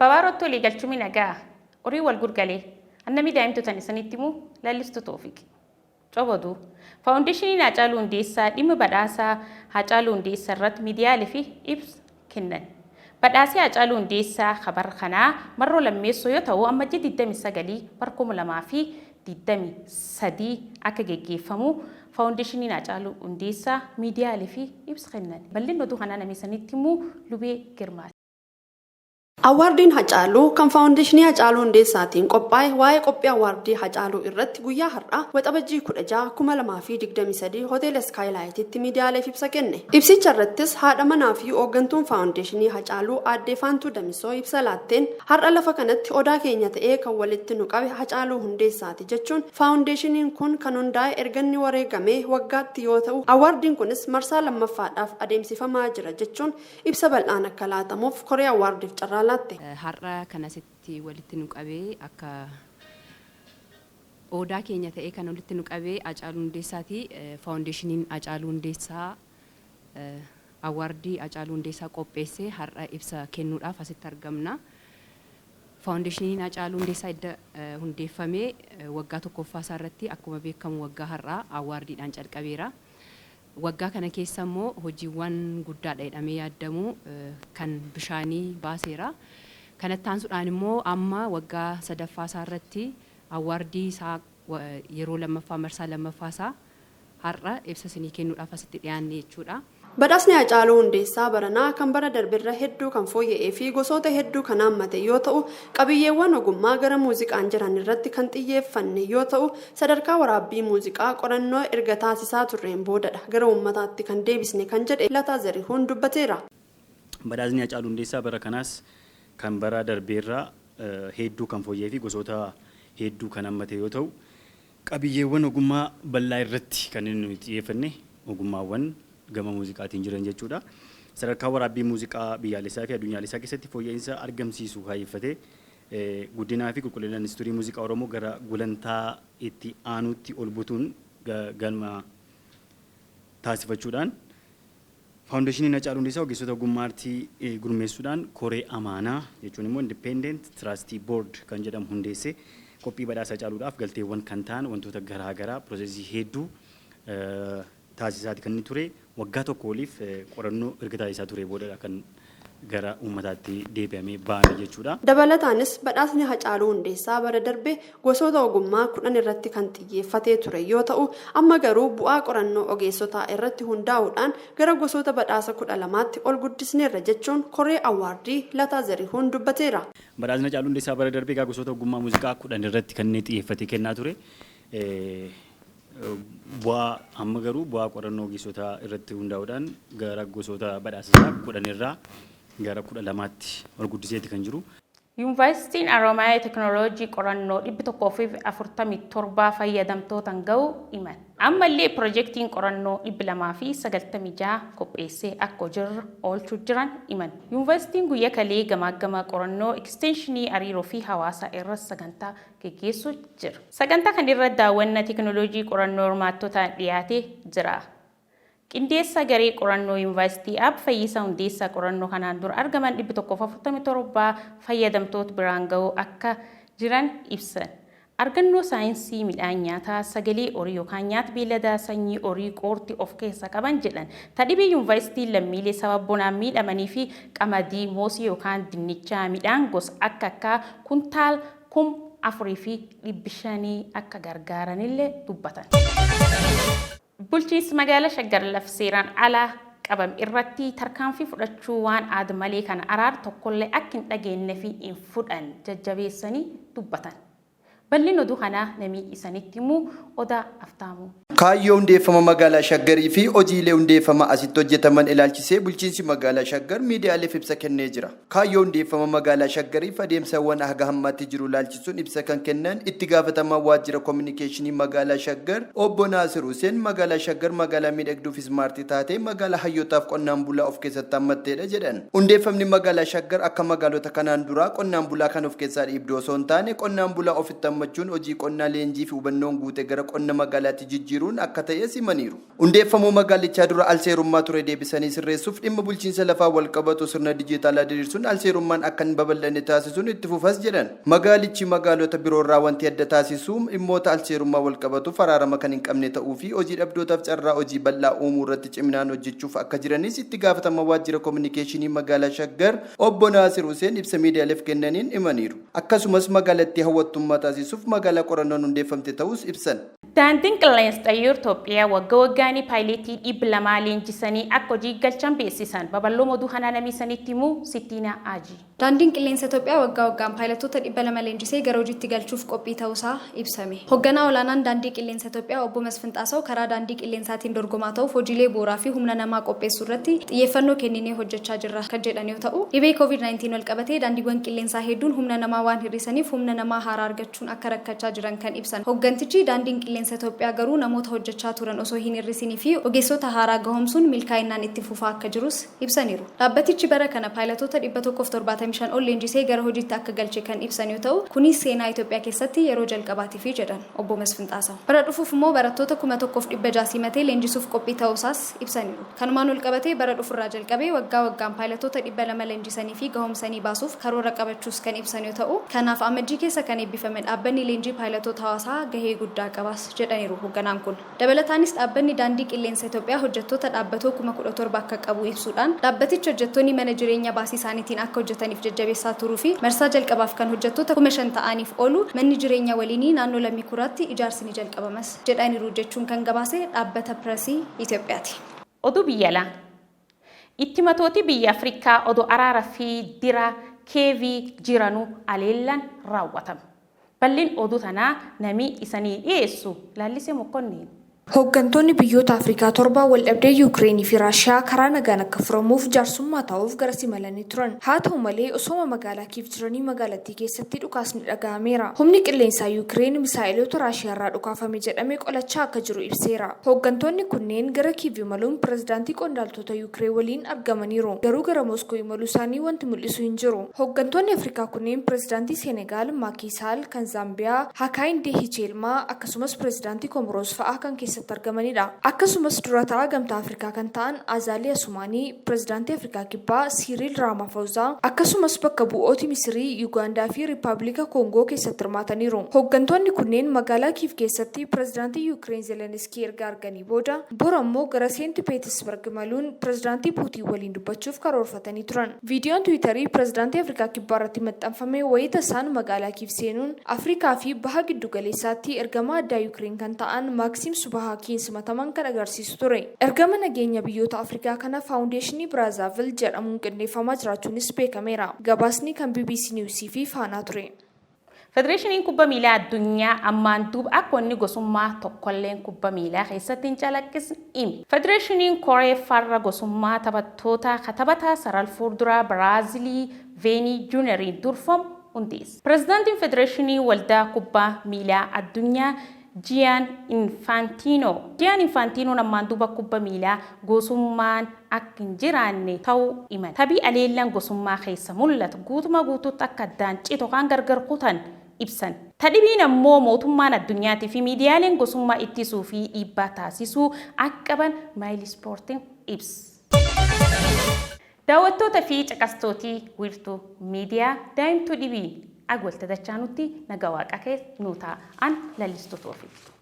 Babaarootti walii galchumii nagaa horii wal gurgalee annamii daa'imtotan isinitti himu Lallistuu Toofiq. Coboduu. Faawundeeshiniin Haacaaluu Hundeessaa dhimma badhaasaa Haacaaluu Hundeessaa irratti miidiyaalee fi ibsa kennan. Badhaasii Haacaaluu Hundeessaa kabar kanaa marroo lammeessoo yoo ta'u, Ammajjii 29 bara 2023 akka geggeeffamu Faawundeeshiniin Haacaaluu Hundeessaa miidiyaalee fi ibsa kennan. Bal'inni oduu kanaa namni isinitti himu Lubee Girmaati. Awwaardiin Hacaaluu kan Faawundeeshinii Hacaaluu Hundeessaatiin qophaa'e. Waa'ee qophii Awwaardii Hacaaluu irratti guyyaa har'aa Waxabajjii 16, 2023 Hoteela Iskaayilaayititti miidiyaaleef ibsa kenne. Ibsicha irrattis haadha manaa fi hooggantuun Faawundeeshinii Hacaaluu Aaddee Faantuu Damisoo ibsa laatteen, har'a lafa kanatti odaa keenya ta'ee kan walitti nu qabe Hacaaluu Hundeessaati jechuun, faawundeeshiniin kun kan hundaa'e erga inni wareegamee waggaatti yoo ta'u, awwaardiin kunis marsaa lammaffaadhaaf adeemsifamaa jira jechuun ibsa bal'aan akka laatamuuf koree awwaardiif carraa laatte. Har'a kan asitti walitti nu qabee, akka odaa keenya ta'ee kan walitti nu qabee Hacaaluu Hundeessaati. Faawundeeshiniin Hacaaluu Hundeessaa awwaardii Hacaaluu Hundeessaa qopheessee har'a ibsa kennuudhaaf asitti argamna. Faawundeeshiniin Hacaaluu Hundeessaa edda hundeeffamee waggaa tokkoffaa isaa irratti akkuma beekamu waggaa har'aa awwaardiidhaan calqabeera. Waggaa kana keessa immoo hojiiwwan guddaadha jedhamee yaadamu kan bishaanii baaseera. Kanatti aansuudhaan immoo amma waggaa sadaffaa isaa irratti awwaardii isaa yeroo lammaffaa, marsaa lammaffaa isaa har'a ibsa isinii kennuudhaaf asitti dhiyaanne jechuudha. Badhaasni Hacaaluu Hundeessaa baranaa kan bara darbirra hedduu kan fooyya'ee fi gosoota hedduu kan hammate yoo ta'u, qabiyyeewwan ogummaa gara muuziqaan jiran irratti kan xiyyeeffanne yoo ta'u, sadarkaa waraabbii muuziqaa qorannoo erga taasisaa turreen boodadha gara uummataatti kan deebisne kan jedhe Lataa Zarihuun dubbateera. Badhaasni Hacaaluu Hundeessaa bara kanaas kan bara darbeerraa hedduu kan fooyya'ee fi gosoota hedduu kan hammate yoo ta'u, qabiyyeewwan ogummaa bal'aa irratti kan inni nuti xiyyeeffanne ogummaawwan gama muuziqaatiin jiran jechuudha. Sadarkaa waraabbii muuziqaa biyyaalessaa fi addunyaalessaa keessatti fooyya'insa argamsiisu kaayyeffatee guddinaa fi qulqullina industirii muuziqaa Oromoo gara gulantaa itti aanuutti ol butuun galma taasifachuudhaan, Faawundeeshiniin Hacaaluu Hundeessaa ogeessota ogummaa aartii gurmeessuudhaan koree amaanaa jechuun immoo Independent Trustee Board kan jedhamu hundeessee, qophii badhaasa Hacaaluudhaaf galteewwan kan ta'an wantoota garaa garaa piroosesii hedduu taasisaati kan inni ture. Waggaa tokko oliif qorannoo erga taasisaa ture boodadha kan gara uummataatti deebi'amee ba'ame jechuudha. Dabalataanis badhaasni Hacaaluu Hundeessaa bara darbe gosoota ogummaa 10 irratti kan xiyyeeffatee ture yoo ta'u, amma garuu bu'aa qorannoo ogeessotaa irratti hundaa'uudhaan gara gosoota badhaasa 12tti ol guddisneerra jechuun koree awwaardii Lataa Zarihuun dubbateera. Badhaasni Hacaaluu Hundeessaa bara darbe egaa gosoota ogummaa muuziqaa 10 irratti kan inni xiyyeeffatee kennaa ture. Bu'aa amma garuu bu'aa qorannoo ogeessotaa irratti hundaa'uudhaan gara gosoota badhaasasaa 10 irraa gara 12tti ol guddiseeti kan jiru. Yuunvarsiitiin Haroomayaa teeknooloojii qorannoo 147 fayyadamtootaan ga'uu himan. Ammallee pirojektiin qorannoo 296 qopheessee akka hojiirra oolchuu jiran himan. Yuunvarsiitiin guyya kalee gamaaggama qorannoo ekisteenshinii hariiroo fi hawaasaa irra sagantaa geggeessuu jira. Sagantaa kan irra daawwanna teeknooloojii qorannoo hirmaattotaan dhiyaate jira. Qindeessaa garee qorannoo Yuunvarsiitii Aab Fayyisaa Hundeessaa qorannoo kanaan dura argaman 147 fayyadamtoota biraan ga'uu akka jiran ibsan. Argannoo saayinsii midhaan nyaataa, sagalee horii yookaan nyaata beelladaa, sanyii horii qoortii of keessa qaban jedhan. Tadhibii yuunvarsiitiin lammiilee sababa bonaan miidhamanii fi qamadii, moosii yookaan dinnichaa, midhaan gosa akka akkaa kuntaal 4,500 akka gargaaranillee dubbatan. Bulchiinsi magaalaa Shaggar lafa seeraan ala qabame irratti tarkaanfii fudhachuu waan aad malee kana araar tokkollee akka hin dhageenne fi hin fudhan jajjabeessanii dubbatan. Bal'in oduu kanaa namii isanitti himu Odaa Aftaamuu. Kaayyoo hundeeffama magaalaa Shaggarii fi hojiilee hundeeffama asitti hojjetaman ilaalchisee bulchiinsi magaalaa Shaggar miidiyaaleef ibsa kennee jira. Kaayyoo hundeeffama magaalaa Shaggariif adeemsawwan haga hammaatti jiru ilaalchisuun ibsa kan kennan itti gaafatamaan waajjira kominikeeshinii magaalaa Shaggar obbo Naasir Huseen, magaalaa Shaggar magaalaa miidhagduu fi ismaartii taate, magaalaa hayyootaaf qonnaan bulaa of keessatti hammatteedha jedhan. Hundeeffamni magaalaa Shaggar akka magaalota kanaan duraa qonnaan bulaa kan of keessaa dhiibdu osoo hin taane, qonnaan bulaa ofitti hammachuun hojii qonnaa leenjii fi hubannoon guute gara qonna magaalaatti jijjiiruuf jiruun akka ta'es himaniiru. Hundeeffamuu magaalichaa dura alseerummaa ture deebisanii sirreessuuf dhimma bulchiinsa lafaa wal qabatu sirna dijitaalaa diriirsuun alseerummaan akka hin babal'anne taasisuun itti fufas jedhan. Magaalichi magaalota biroorraa wanti adda taasisu dhimmoota alseerummaa wal qabatuuf araarama kan hin qabne ta'uu fi hojii dhabdootaaf carraa hojii bal'aa uumuu irratti ciminaan hojjechuuf akka jiranis itti gaafatama waajjira kominikeeshinii magaalaa Shaggar obbo Naasir Huseen ibsa miidiyaaleef kennaniin himaniiru. Akkasumas magaalattii hawwattummaa taasisuuf magaalaa qorannoon hundeeffamte ta'us ibsan. Daandiin qilleensa xayyaara Itoophiyaa waggaa waggaanii paayileetii 200 leenjisanii akka hojii galchan beeksisan. Babal'oo oduu kanaa namni sanitti himuu Sittiinaa Aji. Daandiin qilleensa Itoophiyaa waggaa waggaan paayiletoota 200 leenjisee gara hojiitti galchuuf qophii ta'uusaa ibsame. Hoogganaa olaanaan daandii qilleensa Itoophiyaa obbo Masfin Xaasaw karaa daandii qilleensaatiin dorgomaa ta'uuf hojiilee bu'uuraa fi humna namaa qopheessuu irratti xiyyeeffannoo kenninee hojjechaa jirra kan jedhan yoo ta'u, dhibee COVID-19 wal qabatee daandiiwwan qilleensaa hedduun humna namaa waan hir'isaniif humna namaa haaraa argachuun akka rakkachaa jiran kan ibsan. Hooggantichi daandiin qilleensa Itoophiyaa garuu namoota hojjechaa turan osoo hin hir'isinii fi ogeessota haaraa gahoomsuun milkaa'inaan itti fufaa akka jirus ibsaniiru. Dhaabbatichi bara kana paayiletoota 175 ol leenjisee gara hojiitti akka galche kan ibsan yoo ta'u, kunis seenaa Itoophiyaa keessatti yeroo jalqabaatiif jedhan obbo Masfin Xaasaw. Bara dhufuuf immoo barattoota 1600 simatee leenjisuuf qophii ta'uusaas ibsaniiru. Kanumaan ol qabatee bara dhufurraa jalqabee waggaa waggaan paayiletoota 200 leenjisanii fi gahoomsanii baasuuf karoora qabachuus kan ibsan yoo ta'u, kanaaf amajjii keessa kan eebbifame dhaabbanni leenjii paayiletoota hawaasaa gahee guddaa qabas jedhaniiru hoogganaan kun. Dabalataanis dhaabbanni daandii qilleensa Itoophiyaa hojjettoota dhaabbatoo 17,000 akka qabu ibsuudhaan dhaabbatichi hojjettoonni mana jireenya baasii isaaniitiin akka hojjetaniif jajjabeessaa turuu fi marsaa jalqabaaf kan hojjettoota 5,000 ta'aniif oolu manni jireenya waliinii naannoo Lammii Kuraatti ijaarsi ni jalqabamas jedhaniiru jechuun kan gabaase dhaabbata pireesii Itoophiyaati. Oduu biyya alaa. Itti matooti biyya Afrikaa oduu araara fi dira keevii jiranuu aleellaan raawwatame. Bal'in oduu tanaa namni isanii dhiyeessu Laallisee Mokkonneen. Hooggantoonni biyyoota Afrikaa torba waldhabdee Yuukireenii fi Raashiyaa karaa nagaan akka furamuuf jaarsummaa ta'uuf gara imalanii turan. Haa ta'u malee osoma magaalaa Kiiv jiranii magaalattii keessatti dhukaasni dhaga'ameera. Humni qilleensaa Yuukireen misaa'eloota Raashiyaa irraa dhukaafame jedhame qolachaa akka jiru ibseera. Hooggantoonni kunneen gara Kiiv imaluun pirezidaantii qondaaltota Yuukireen waliin argamaniiru. Garuu gara Moskoo imaluu isaanii wanti mul'isu hin jiru. Hooggantoonni Afrikaa kunneen pirezidaantii Senegaal Maakii Saal, kan Zaambiyaa Hakaayindee Hicheelmaa akkasumas pirezidaantii Komoroos fa'aa kan keessatti argamanidha. Akkasumas dura ta'aa gamtaa Afrikaa kan ta'an Azaalii Asumaanii, pirezidaantii Afrikaa Kibbaa Siiriil Raamafoosaa akkasumas bakka bu'ooti Misirii, Yuugaandaa fi Riippaabilika Koongoo keessatti hirmaataniiru. Hooggantoonni kunneen magaalaa Kiiv keessatti pirezidaantii Yuukireen Zelenskii erga arganii booda bor ammoo gara Seent Peetisberg imaluun pirezidaantii Puutiin waliin dubbachuuf karoorfatanii turan. Viidiyoon Tiwiitarii pirezidaantii Afrikaa Kibbaa irratti maxxanfame wayita isaan magaalaa Kiiv seenuun Afrikaa fi baha giddu galeessaatti ergamaa addaa Yuukireen kan ta'an Maaksiim Subahaakiin simataman kan agarsiisu ture. Ergama nageenya biyyoota Afrikaa kana Faawundeeshinii Biraazaavil jedhamuun qindeeffamaa jiraachuunis beekameera. Gabaasni kan BBC News fi Faanaa ture. Federeeshiniin kubba miilaa addunyaa ammaan duuba akka wanni gosummaa tokkolleen kubba miilaa keessatti hin calaqqisne hime. Federeeshiniin Koree farra gosummaa taphattoota taphataa sarara fuulduraa Biraazilii Veenii Juuniyariin durfamu hundeesse. Pirezidaantiin Federeeshinii Waldaa Kubbaa Miilaa Addunyaa Jiyaan Infaantiinoo. Jiyaan Infaantiinoon ammaan duuba kubba miilaa gosummaan akka hin jiraanne ta'uu himan. Tabii aleellaan gosummaa keessa mul'atu guutumaa guutuutti akka addaan citu kan gargar kutan ibsan. Tadhibiin ammoo mootummaan addunyaatii fi miidiyaaleen gosummaa ittisuu fi dhiibbaa taasisuu akka qaban Maayil Ispoortiin ibsa. Daawwattoota fi caqastootii wiirtuu miidiyaa daa'imtuu dhibii agwalta dachaanutti nagaa waaqa keessa nuu ta'a. An lallistuu toofiiti.